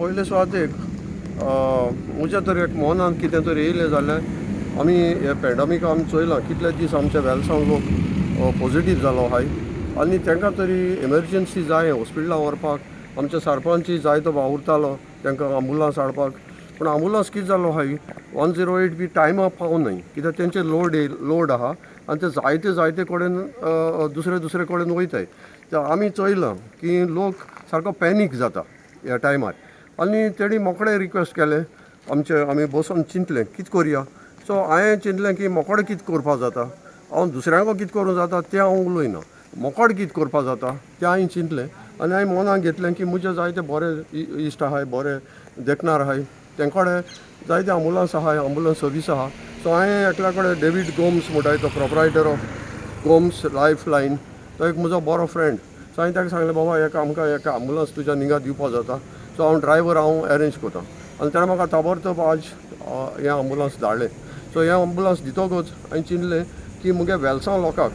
पयले सुवातेक म्हज्या तर एक मनान कितें तरी येयलें जाल्यार आमी हे पॅन्डमीक आमी चोयलां कितले दीस आमच्या वेलसांव लोक पॉझिटीव जालो आहाय आनी तांकां तरी एमर्जन्सी जाय हॉस्पिटलां व्हरपाक. आमच्या सरपंची जायतो वावुरतालो तांकां आंबुलन्स हाडपाक, पूण आंबुलन्स कितें जालो आहाय 108 बी टायमा पावनाय कित्याक तेंचे लोड आहा आनी ते जायते जायते कडेन दुसरे दुसरे कडेन वयताय. आमी चोयलां की लोक सारको पॅनीक जाता ह्या टायमार आनी तेणी मोकडे रिक्वेस्ट केलें आमचे, आमी बसून चिंतलें कितें करया. सो हांवें चिंतलें की मोकडे कितें करपाक जाता, हांव दुसऱ्यांको कितें करूं जाता तें हांव उलयना, मोकोड कितें करपाक जाता तें हांवें चिंतलें आनी हांवें मनाक घेतलें की म्हजे जायते बरे इश्ट आहाय, बरे देखणार आहाय, तेंकडे जायते आंबुलन्स आहाय, आंबुलन्स सर्वीस आहा. सो हांवें एकल्या कडेन डेवीड गोम्स म्हणटाय, तो proprietor of Gomes life line, तो एक म्हजो बरो फ्रेंड. सो हांवें ताका सांगलें, बाबा एक आमकां एक आंबुलन्स तुज्या निगा दिवपाक जाता, सो हांव ड्रायवर हांव एरेंज करता. आनी ताणें म्हाका ताबडतोब आज हें आंबुलन्स धाडलें. सो हें आंबुलन्स दितकच हांवें चिंतलें की मुगे वेलसांव लोकांक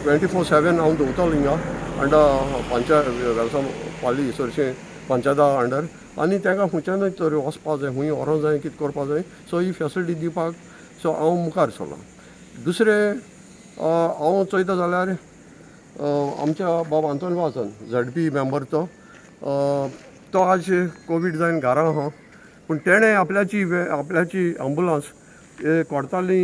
24/7 हांव दवरतलो हिंगा अंडर पंचायत वेलसांव पाली चडशें पंचायता अंडर, आनी तांकां खंयच्यानूय तरी वचपा जाय, खूंय व्हरोंक जाय, कितें करपा जाय, सो ही फेसिलिटी दिवपाक सो हांव मुखार सरलां. दुसरें हांव चोयता जाल्यार आमच्या बाब आंतोन वासन झेडपी मेंबर, तो तो आज कोवीड जावन घरा आहा, पूण तेणें आपल्याची आपल्याची आंबुलन्स कोडताली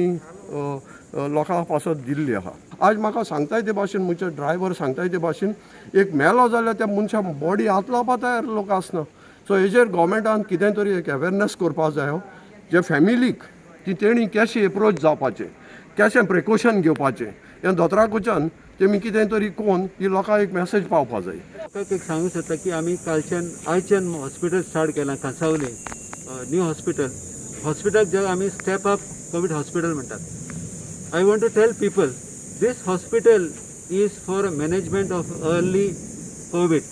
लोकां पासत दिल्ली आहा. आज म्हाका सांगताय ते भाशेन, म्हजे ड्रायवर सांगताय ते भाशेन, एक मेलो जाल्यार त्या मनशा बॉडी हात लावपा तयार लोक आसना. सो हेजेर गोवोरमेंटान कितें तरी एक अवेरनेस करपाक जाय, जे फॅमिलीक ती तेणी कशें एप्रोच जावपाचें, कशें प्रिकॉशन घेवपाचें, हें दोतोराकडच्यान तेमी कितें तरी कोन ही लोकांक एक मॅसेज पावपा जाय. लोकांक एक सांगूंक सोदता की आमी कालच्यान आयच्यान हॉस्पिटल स्टार्ट केलां कांसावले न्यू हॉस्पिटल. हॉस्पिटल जे आमी स्टेप अप कोवीड हॉस्पिटल म्हणटात. I want to tell people this hospital is for management of early COVID.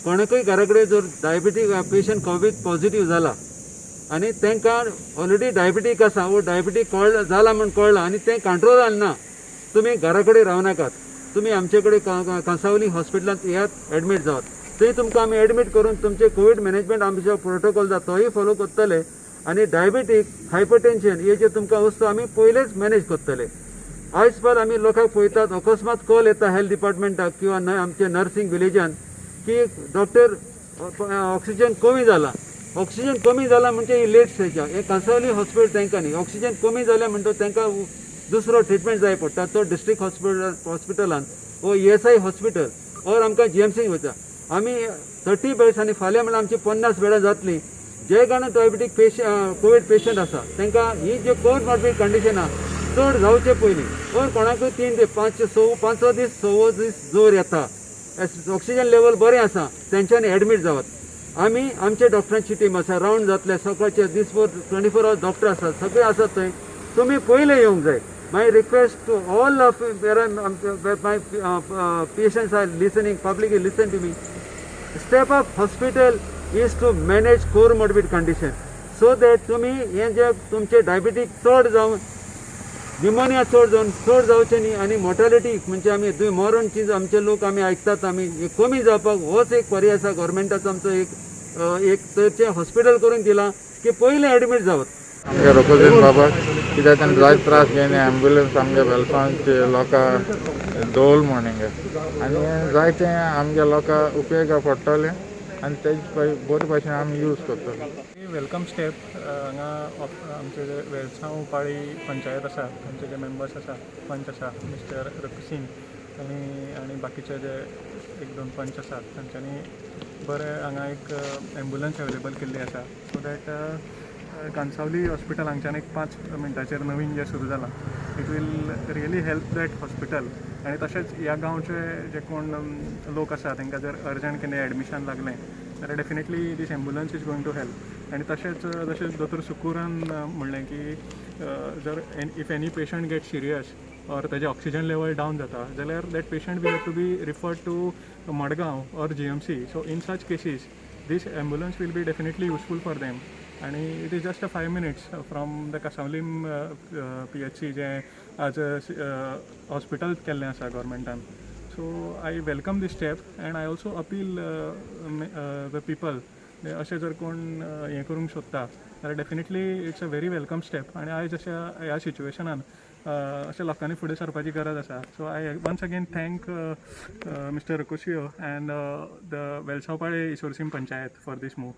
कोणाकूय घरा कडेन जर डायबिटीक पेशंट कोवीड पॉझिटीव जाला आनी तांकां ऑलरेडी डायबिटीक आसा वो डायबिटीक कळ्ळा जाला म्हूण कळ्ळां आनी तें कंट्रोलान ना, तुमी घरा कडेन रावनाकात, तुमी आमचे कडेन कांसावली हॉस्पिटलांत येयात, एडमीट जावात. थंय तुमकां आमी एडमीट करून तुमचें कोवीड मॅनेजमेंट आमचो प्रोटोकॉल जाता तोय फोलो करतले आनी डायबिटीक हायपरटेन्शन हे जे तुमकां वस्तू आमी पयलेच मॅनेज करतले. आयज पाल आमी लोकांक पळयतात, अकस्मात कॉल येता हेल्थ डिपार्टमेंटाक किंवा आमचे नर्सिंग विलेजान की डॉक्टर ऑक्सिजन कमी जाला. ऑक्सिजन कमी जाला म्हणजे ही लेट स्टेज. हें कांसावली हॉस्पिटल तांकां न्ही, ऑक्सिजन कमी जालें म्हणटकच तांकां दुसरो ट्रिटमेंट जाय पडटा, तो डिस्ट्रिक्ट हॉस्पिटलान वो ESI hospital or आमकां GMC वता. आमी 30 बेड्स आनी फाल्यां म्हणल्यार आमची 50 बेडां जातली. जे जाण डायबिटीक पेशंट कोवीड पेशंट आसा तांकां ही जे कोमॉर्बीड कंडिशन आहा चड जावचे पयलीं ओर कोणाकूय 3 ते 5 6 दीस 6 दीस जोर येता, ऑक्सिजन लेवल बरें आसा, तेंच्यांनी एडमीट जावात. आमी आमचे डॉक्टरांची टीम आसा, रावंड जातले सकाळचे दीसभर 24 आवर्स डॉक्टर आसात, सगळे आसात थंय. तुमी पयलें येवंक जाय. My request to all of my patients are listening, public is listen to me. Step up hospital is to manage comorbid condition so that तुमी हें जे तुमचे डायबिटीक चड जावन निमोनिया चड जावन चड जावचें न्ही आनी मोर्टालिटी म्हणजे आमी मरण चीज आमचे लोक आमी आयकतात, आमी कमी जावपाक होच एक पर्याय आसा. गव्हर्मेंटाचो आमचो एक एक तरचें हॉस्पिटल करून दिलां की पयलें एडमीट जावत. आमगे रोकोजीन बाबा कित्याक ताणें जायते त्रास घेवन एम्बुलन्स आमगे वेलसांवचे लोकांक दवरल म्हूण हिंगा आनी जायते आमगे लोकांक उपयोगा पडटलें आनी तेजे बरे भाशेन आमी यूज करतले. Welcome step. हांगा आमचे जे वेलसांव पाळी पंचायत आसा तांचे जे मेंबर्स आसा, पंच आसा मिस्टर रकसिंग आनी बाकीचे जे 1-2 पंच आसात तांच्यांनी बरें हांगा एक एम्बुलन्स अवेलेबल केल्ली आसा सो that Cansaulim hospital हांगच्यान एक 5 मिनटाचेर नवीन जें सुरू जालां it will really help that hospital. आनी तशेंच ह्या गांवचे जे कोण लोक आसा तांकां जर अर्जंट कितें एडमिशन लागलें जाल्यार definitely this ambulance is going to help. आनी तशेंच जशें दोतोर सुकूरान म्हणलें की जर if any patient get serious or ताजें ऑक्सिजन लेवल डावन जाता जाल्यार that patient will have to be referred to Madgaon or GMC. So in such cases this ambulance will be definitely useful for them. आनी it is just a 5 minutes from the Cansaulim PHC जें आज hospital केल्लें आसा गव्हर्मेंटान. So I welcome this step and I also appeal the people अशें जर कोण हें करूंक सोदता जाल्यार definitely it's a very welcome step. आनी आयज अशा ह्या सिच्युएशनान अशें लोकांनी फुडें सरपाची गरज आसा. So I once again thank Mister Rocasio and the Velsao Palem Issorcim panchayat for this move.